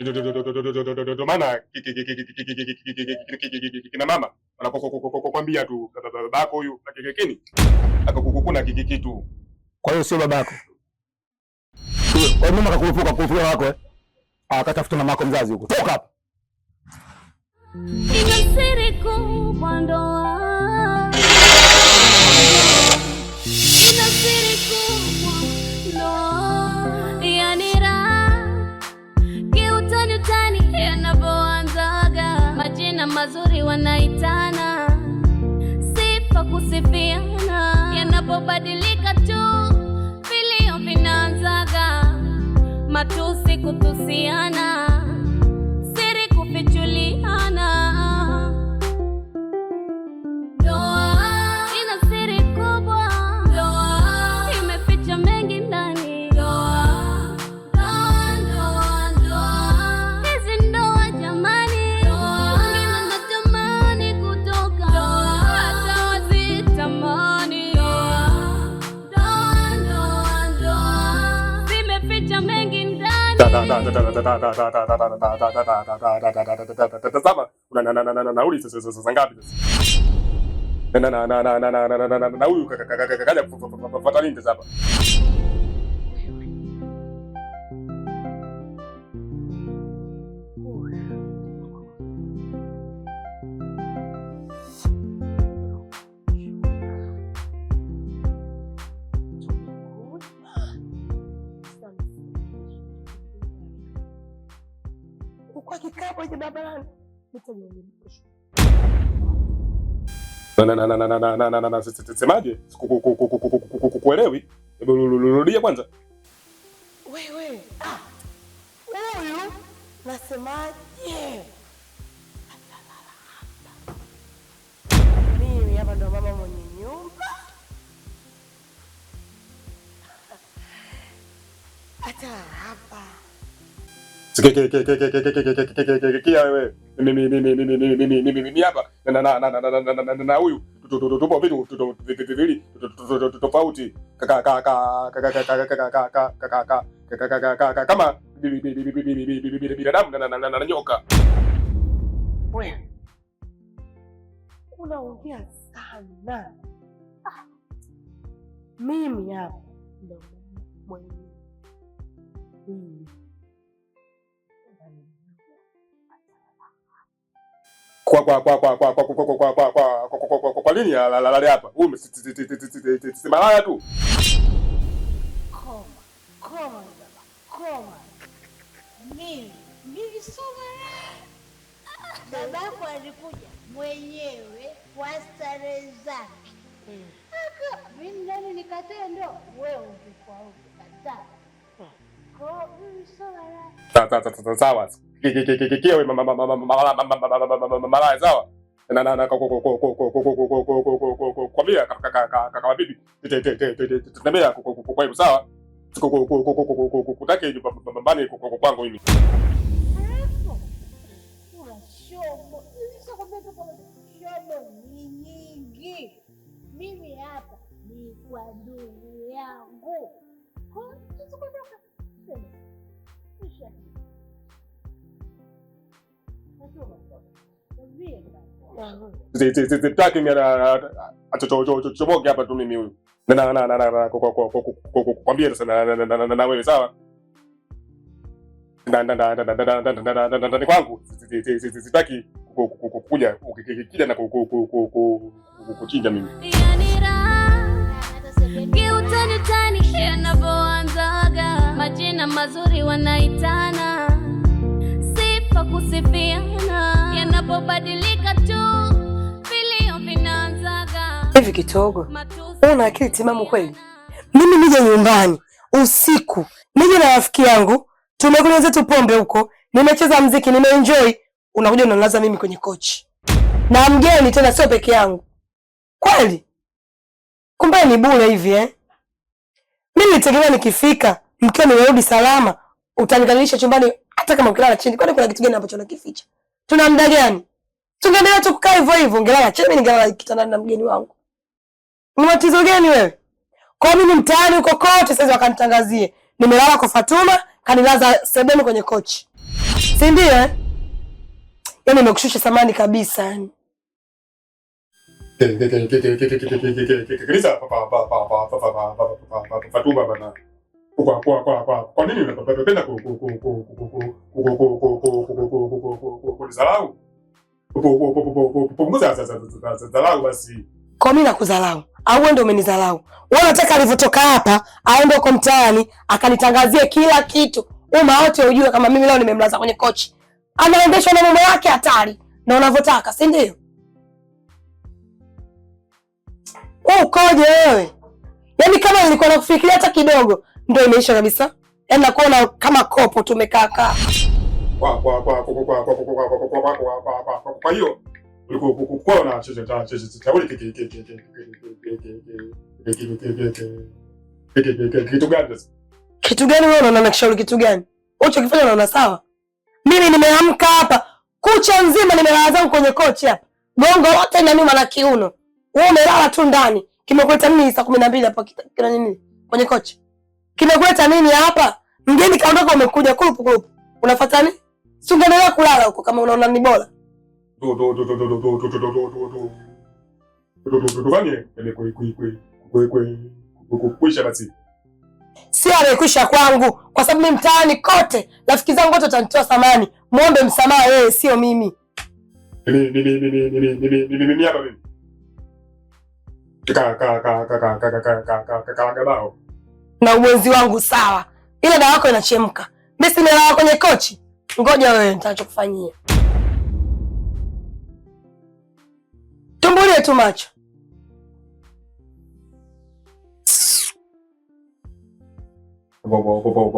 Ndio maana kina mama wanakwambia tu babako huyu kikini akakukuna kikitu. Kwa hiyo sio babako. Kwa hiyo mama kakurupuka kurupuka wako eh? Ah, katafuta mama yako mzazi huko. Toka hapa. Ina siri kubwa ndoa, ina siri kubwa ndoa, yani raha kiutani utani yanavyoanzaga, majina mazuri wanaitana, sifa kusifiana, yanapobadilika tu vilio vinaanzaga, matusi kutusiana, siri kufichuliana. Ndoa ina siri kubwa, ndoa imeficha mengi ndani. Ndoa, ndoa, ndoa, ndoa, hizi ndoa jamani, wengine wanatamani kutoka, hata wazitamani. Ndoa, ndoa, ndoa, zimeficha mengi ndani. Tazama, nauli sasa ngapi sasa? Na huyu kaja kufuata nini sasa hapa? Kwa kikapo cha barabarani nitajielimisha. Semaje? Kuelewi? Hebu rudia kwanza. Wewe ah, huyu nasemaje? Mimi hapa ndo mama mwenye nyumba, hata hapa Sikia wewe, mimi hapa na huyu tupo vitu viwili tofauti kama binadamu na nyoka. Wewe unaongea sana. Ah, mimi hapa ndo mama mwenye mimi Kwa nini alale hapa? Huyu si malaya tu. Koma, koma baba, koma. Mimi mimi sio malaya. Babako alikuja mwenyewe kwa starehe zake. Aka mimi nani nikatae? Ndo wewe ungekuwa ukikataa. Kwa mimi sio malaya. Sawa. Kia wewe malaya sawa. Na kwambia kaka bibi tembea kwa hivyo sawa. Kutaki nyumbani kwangu mimi. Alafu una shobo. Nishakwambia tu kwamba shobo ni nyingi. Mimi hapa ni kwa ndugu yangu. Kwa hiyo tusikondoka. Sema. Kisha. Natuma. Mwambie baba. Sitaki mimi achochomoke hapa tu mimi huyu. Na kwambia sasa na wewe sawa. Ndani kwangu sitaki kuja ukija na kuchinja mimi. Yani raha kiutani utani yanavyoanzaga, majina mazuri wanaitana, sifa kusifiana, yanapobadilika tu vilio vinaanzaga, Hivi kitogo, matusi una akili timamu kweli? Mimi nije nyumbani usiku, nije na rafiki yangu, tumekunywa zetu pombe huko, nimecheza mziki, nimeenjoy, unakuja unanilaza mimi kwenye kochi na mgeni tena, sio peke yangu. Kweli kumbe ni bure hivi eh? Mimi nitegemea nikifika mkiwa nimerudi salama, utanikalisha chumbani hata kama ukilala chini. Kwani kuna kitu gani ambacho nakificha? Tuna muda gani? Tungeendelea tu kukaa hivyo hivyo, ungelala chini, mimi ningelala kitandani na mgeni wangu. Ni matatizo gani wewe? Kwa mimi mtaani huko kote sasa wakanitangazie nimelala kwa Fatuma, kanilaza sebeni kwenye kochi. Si ndio eh? Yaani nimekushusha samani kabisa yani. Sikiliza Fatuma bana. Kwa nini unapenda kunidharau? Punguza dharau basi. Kwa mimi nakudharau au wewe ndio umenidharau? Wewe unataka alivyotoka hapa aende huko mtaani akanitangazie kila kitu, umma wote ujue kama mimi leo nimemlaza kwenye kochi. Anaendeshwa na mume wake hatari na unavyotaka, si ndio? Wewe ukoje wewe? Yaani kama nilikuwa nakufikiria hata kidogo ndio imeisha kabisa. Yaani nakuona kama kopo tumekaa kaa. Kwa hiyo ulikuwa na shauri kitu gani sasa? Kitu gani wewe unaona nakishauri kitu gani? Ulichokifanya unaona sawa? Mimi nimeamka hapa kucha nzima nimelala zangu kwenye kochi hapa. Gongo lote na nyuma na kiuno. Wewe umelala tu ndani. Kimekuleta nini saa 12 hapa kina nini? Kwenye kochi. Kimekuleta nini hapa? Mgeni kaondoka umekuja kulupu kulupu. Unafuata nini? Si ungeendelea kulala huko kama unaona ni bora. Kuisha basi. Sio amekwisha kwangu kwa sababu mimi mtaani kote rafiki zangu wote watanitoa samani. Muombe msamaha wewe, sio mimi. Mimi hapa mimi. Ka. Na uwenzi wangu sawa. Ile dawa yako inachemka. Mimi si nimelala kwenye kochi. Ngoja wewe nitachokufanyia. Tumbulie tu macho.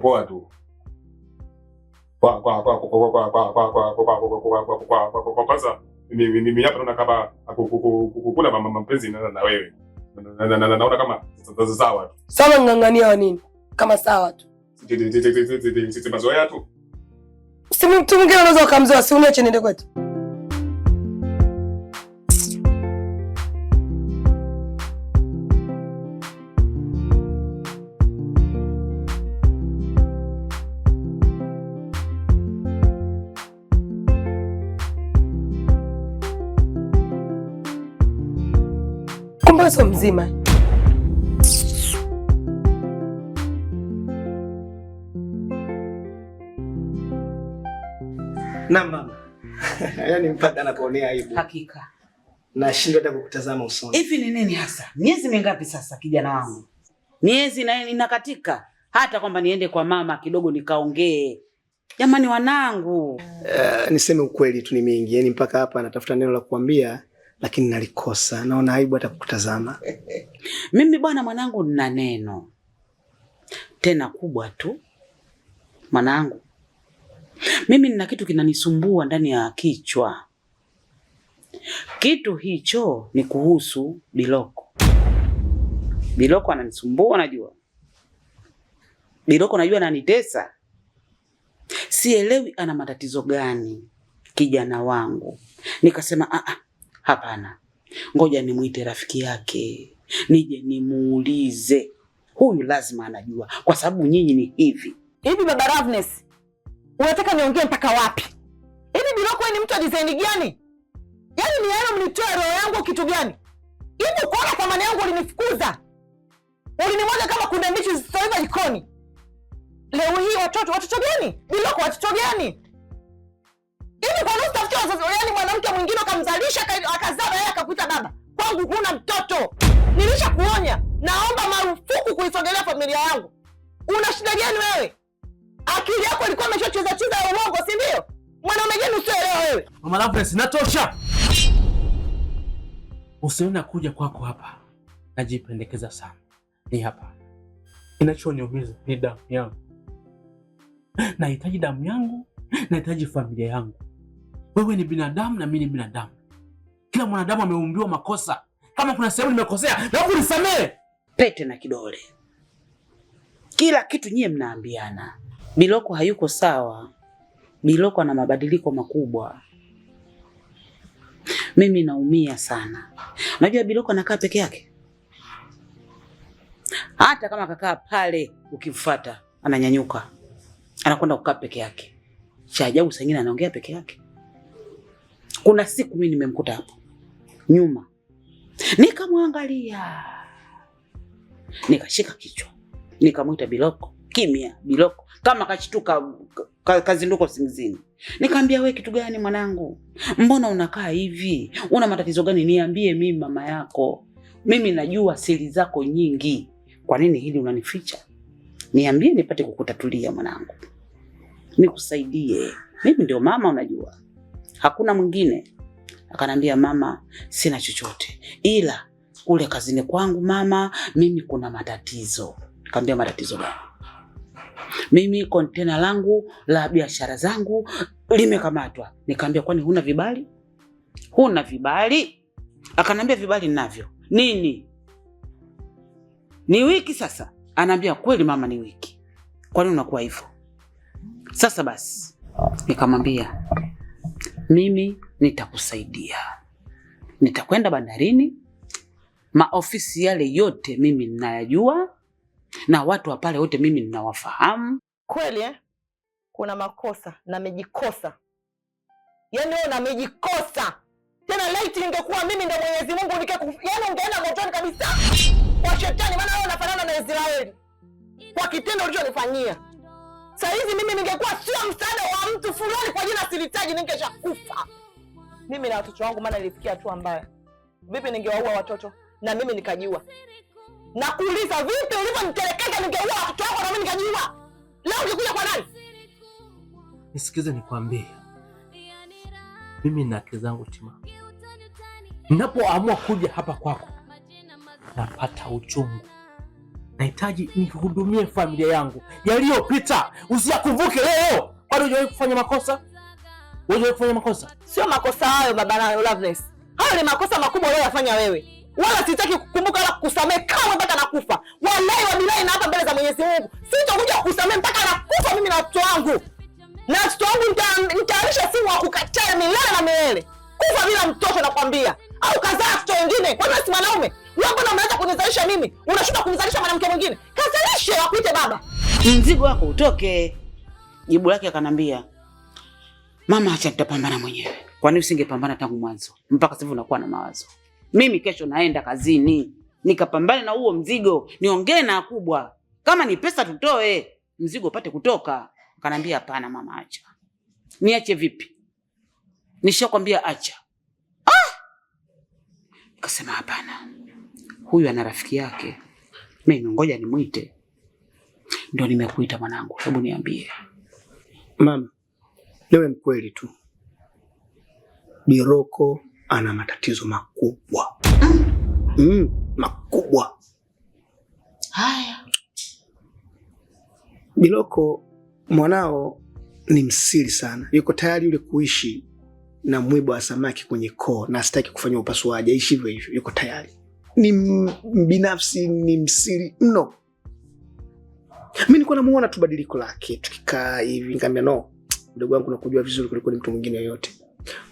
Poa tu. Kwanza mimi hapa naona kama kuna mapenzi na wewe. Naona kama sawa tu. Sawa ng'ang'ania wa nini? Kama sawa tu. Si mazoea tu. Si mtu mwingine anaweza ukamzoa, si uniache niende kwetu. Kumbe sio mzima. Na mama. Yaani mpaka anakuonea aibu. Hakika. Nashindwa hata kukutazama usoni. Hivi ni nini hasa? Miezi mingapi sasa kijana wangu? Miezi na inakatika hata kwamba niende kwa mama kidogo nikaongee. Jamani wanangu. Niseme ukweli tu ni mingi. Yaani mpaka hapa natafuta neno la kuambia lakini nalikosa. Naona aibu hata kukutazama. Mimi bwana mwanangu nina neno. Tena kubwa tu. Mwanangu. Mimi nina kitu kinanisumbua ndani ya kichwa. Kitu hicho ni kuhusu Biloko. Biloko ananisumbua najua. Biloko najua ananitesa. Sielewi ana matatizo gani kijana wangu. Nikasema hapana. Ngoja nimuite rafiki yake. Nije nimuulize. Huyu lazima anajua kwa sababu nyinyi ni hivi. Hivi baba Ravnes, unataka niongee mpaka wapi? Hivi Biloko ni mtu wa design gani? Yaani ni yeye mnitoe roho yangu kitu gani? Hivi ukoona thamani yangu ulinifukuza? Ulinimwaga kama kunde mbichi zisizoiva jikoni. Leo hii watoto gani? Biloko watoto gani? Hivi kwa nini utafutie wazazi? Yaani mwanamke mwingine akamzalisha akazaa yeye akakuita baba. Kwangu huna mtoto. Nilishakuonya, naomba marufuku kuisogelea familia yangu. Una shida gani wewe? Akili yako ilikuwa imeshacheza cheza ya uongo, si ndio? Mwanaume gani usielewa wewe? Mama Loveless, natosha. Usione kuja kwako hapa najipendekeza sana. Ni hapa. Kinachoniumiza ni damu yangu. Nahitaji damu yangu, nahitaji familia yangu. Wewe ni binadamu na mimi ni binadamu. Kila mwanadamu ameumbiwa makosa. Kama kuna sehemu nimekosea, naomba unisamehe. Pete na kidole. Kila kitu nyie mnaambiana. Biloko hayuko sawa. Biloko ana mabadiliko makubwa. Mimi naumia sana. Unajua Biloko anakaa peke yake. Hata kama kakaa pale ukimfuata ananyanyuka. Anakwenda kukaa peke yake. Cha ajabu saa ingine anaongea peke yake. Kuna siku mimi nimemkuta hapo nyuma, nikamwangalia, nikashika kichwa, nikamwita Biloko. Kimya Biloko, kama kashtuka, kazinduka usingizini. Nikamwambia, we kitu gani mwanangu? Mbona unakaa hivi? Una matatizo gani? Niambie mimi mama yako. Mimi najua siri zako nyingi. Kwa nini hili unanificha? Niambie nipate kukutatulia mwanangu. Nikusaidie. Mimi ndio mama unajua. Hakuna mwingine. Akanambia, mama sina chochote. Ila kule kazini kwangu mama, mimi kuna matatizo. Nikamwambia, matatizo gani? Mimi kontena langu la biashara zangu limekamatwa. Nikamwambia, kwani huna vibali? Huna vibali? Akanambia, vibali ninavyo. Nini? Ni wiki sasa. Anaambia, kweli mama ni wiki. Kwa nini unakuwa hivyo? Sasa basi nikamwambia, mimi nitakusaidia. Nitakwenda bandarini, maofisi yale yote mimi ninayajua na watu wa pale wote mimi ninawafahamu. Kweli Kuna makosa na mejikosa. Yaani wewe unamejikosa. Tena laiti ningekuwa mimi ndo Mwenyezi Mungu yaani ungeenda motoni kabisa kwa shetani, maana wewe unafanana na Israeli kwa kitendo ulichonifanyia. Saa hizi mimi ningekuwa sio msaada wa mtu fulani kwa jina silitaji, ningeshakufa. Mimi na watoto wangu, maana nilifikia hatua mbaya. Vipi ningewaua watoto na mimi nikajiua? Nakuuliza, vipi ulivyonitelekeza ningeua watoto wako na mimi nikajiua? Leo ungekuja kwa nani? Nisikize nikwambie. Mimi na akili zangu timamu. Ninapoamua kuja hapa kwako napata uchungu. Nahitaji nihudumie familia yangu. Yaliyopita usiyakumbuke leo. Bado hujawahi kufanya makosa? Hujawahi kufanya makosa? Sio makosa hayo baba na Loveness. Hayo ni makosa makubwa uliyofanya wewe. Wala sitaki kukumbuka wala kukusamehe kamwe mpaka nakufa. Wallahi wa bilahi na hapa mbele za Mwenyezi Mungu. Sitakuja kukusamehe mpaka nakufa mimi na watoto wangu. Na watoto wangu nitaalisha simu wa kukataa milele na milele. Kufa bila mtoto nakwambia. Au kazaa watoto wengine. Kwani si mwanaume? Wewe mbona umeanza kunizalisha mimi? Unashinda kunizalisha mwanamke mwingine. Kazalishe wakuite baba. Mzigo wako utoke. Jibu lake akanambia, mama acha nitapambana mwenyewe. Kwa nini usingepambana tangu mwanzo? Mpaka sasa unakuwa na mawazo. Mimi kesho naenda kazini, nikapambane na huo mzigo, niongee na wakubwa. Kama ni pesa tutoe, mzigo upate kutoka. Akanambia hapana mama acha. Niache vipi? Nishakwambia acha. Nikasema hapana. Huyu ana rafiki yake. Mimi ngoja nimuite. Ndio nimekuita mwanangu. Hebu niambie. Mama, niwe mkweli tu. Biloko ana matatizo makubwa. Makubwa. Haya. Biloko mwanao ni msiri sana. Yuko tayari yule kuishi na mwiba wa samaki kwenye koo na asitaki kufanya upasuaji, aishi hivyo hivyo, yuko tayari. Ni binafsi, ni msiri mno. Mimi nilikuwa namuona tu badiliko lake tukikaa hivi, nikamwambia no, mdogo wangu nakujua vizuri kuliko ni mtu mwingine yoyote.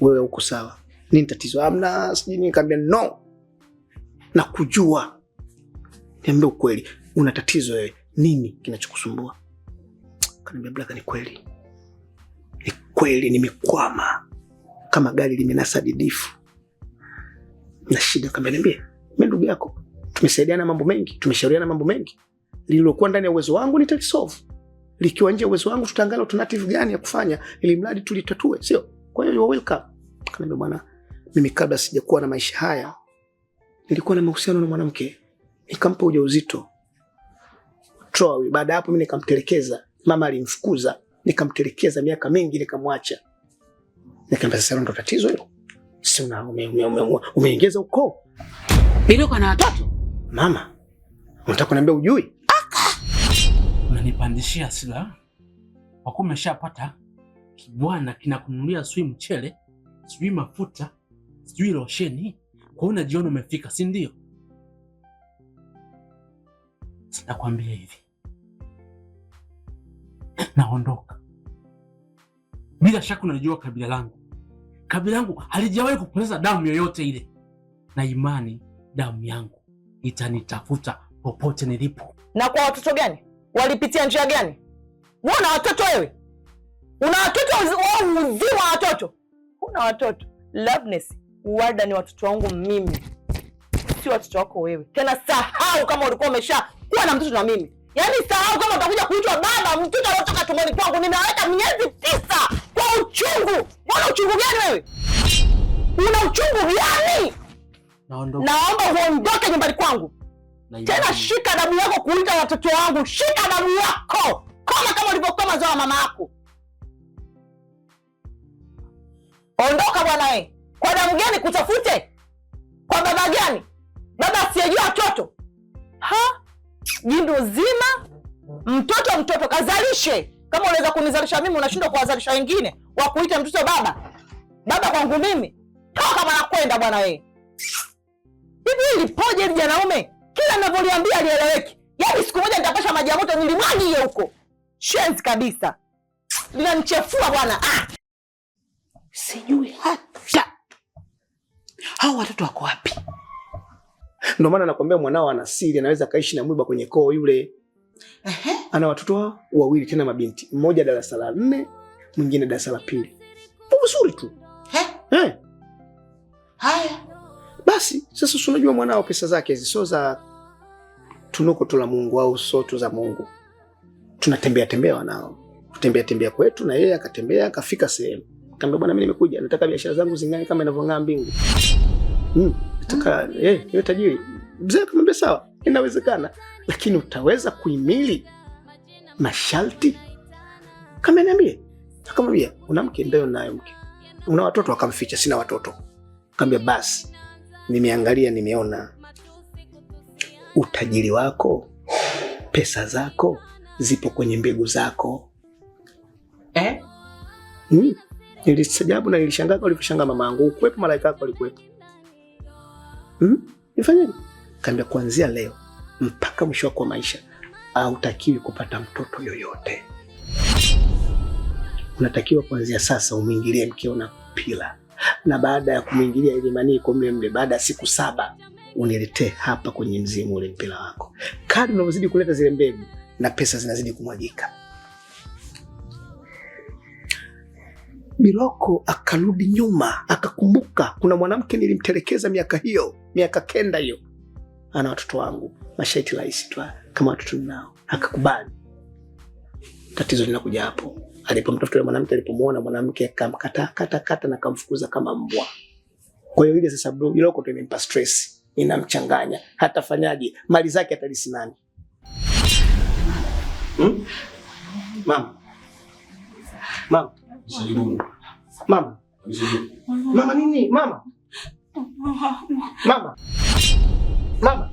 Wewe uko sawa. Nini tatizo? Hamna, sijui nini. Nikamwambia no, nakujua. Niambie ukweli, una tatizo wewe. Nini kinachokusumbua? Kaniambia brother, ni kweli. Ni kweli nimekwama. Kama gari limenasa didifu. Na shida. Nikamwambia niambie, mimi ndugu yako, tumesaidiana mambo mengi, tumeshauriana mambo mengi. Lililokuwa ndani ya uwezo wangu nitalisolve. Likiwa nje ya uwezo wangu tutaangalia alternative gani ya kufanya ili mradi tulitatue, sio? Kwa hiyo you are welcome. Kaniambia bwana, mimi kabla sijakuwa na maisha haya nilikuwa na mahusiano na mwanamke, nikampa ujauzito. Troy, baada hapo mimi nikamtelekeza. Mama alimfukuza, nikamtelekeza miaka mingi nikamwacha. Nikamwambia sasa ndo tatizo hilo. Si una umeongeza ukoo. Biloko na watoto? Mama, unataka kuniambia hujui? Unanipandishia hasira. Kwa kuwa umeshapata kibwana kinakununulia sijui mchele, sijui mafuta, sijui losheni. Kwa hiyo unajiona umefika, si ndio? Sitakwambia hivi. Naondoka. Bila shaka unajua kabila langu. Kabila langu halijawahi kupoteza damu yoyote ile. Na imani damu yangu itanitafuta popote nilipo. Na kwa watoto gani? Walipitia njia gani? Wewe una watoto wewe? Una watoto au uzima wa watoto? Una watoto. Loveness, Warda ni watoto wangu mimi, sio watoto wako wewe. Tena sahau kama ulikuwa umesha kuwa na mtoto na mimi. Yaani sahau kama utakuja kuitwa baba mtoto aliotoka tumboni kwangu. Ninaweka miezi 9 kwa uchungu. Mbona uchungu gani wewe? Una uchungu gani? Naondoka. Naomba uondoke nyumbani kwangu. Tena shika adabu yako kuita watoto wangu. Shika adabu yako. Koma kama ulivyokoma zao mama yako. Ondoka bwana wewe. Kwa damu gani kutafute? Kwa baba gani? Baba asiyejua watoto. Ha? Jindu zima, mtoto kazalishe. Kama unaweza kunizalisha mimi unashindwa kuwazalisha wengine. Wa kuita mtoto baba. Baba kwangu mimi. Toka bwana kwenda bwana wewe. Hivi ilipoje hili janaume? Kila ninavyoliambia alieleweki. Yaani siku moja nitapasha maji ya moto nilimwagie huko. Shenzi kabisa. Linanichefua bwana. Ah! Sijui hata hao watoto wako wapi. Ndio maana nakwambia mwanao ana siri, anaweza kaishi na mwiba kwenye koo yule. Ana watoto wawili tena mabinti, mmoja darasa la 4, mwingine darasa la 2. Vizuri tu. Haya. Basi sasa unajua mwanao pesa zake hizi sio za tunuko tu la Mungu au sio tu za Mungu. Tunatembea tembea wanao. Kutembea tembea kwetu na yeye akatembea akafika sehemu. Akamwambia bwana, mimi nimekuja nataka biashara zangu zing'ae kama inavyong'aa mbingu. Nataka niwe tajiri. Mzee akamwambia sawa, inawezekana, lakini utaweza kuhimili masharti? Kama niambie. Akamwambia una mke? Ndio nayo mke. Una watoto? Akamficha, sina watoto. Akamwambia basi, nimeangalia nimeona utajiri wako, pesa zako zipo kwenye mbegu zako. Nilistajabu na nilishangaa ulivyoshangaa mama yangu. Ukuwepo malaika yako alikuwepo. Nifanyaje? Kaambia kuanzia leo mpaka mwisho wako wa maisha hautakiwi kupata mtoto yoyote. Unatakiwa kuanzia sasa umwingilie mkeo na pila. Na baada ya kumwingilia ile manii kwa mle mle, baada ya siku 7 uniletee hapa kwenye mzimu ule mpira wako. Kadri unavyozidi kuleta zile mbegu na pesa zinazidi kumwagika. Biloko akarudi nyuma, akakumbuka kuna mwanamke nilimtelekeza miaka hiyo, miaka 9 hiyo. Ana watoto wangu, mashaiti rahisi tu kama watoto ninao. Akakubali. Tatizo linakuja hapo. Alipomtafuta yule mwanamke, alipomuona mwanamke akamkata kata kata na akamfukuza kama mbwa. Kwa hiyo ile sasa Biloko tu imempa stress, inamchanganya. Hatafanyaje? Mali zake atalisi nani? Mama. Mama. Mama. Mama nini? Mama. Mama. Mama.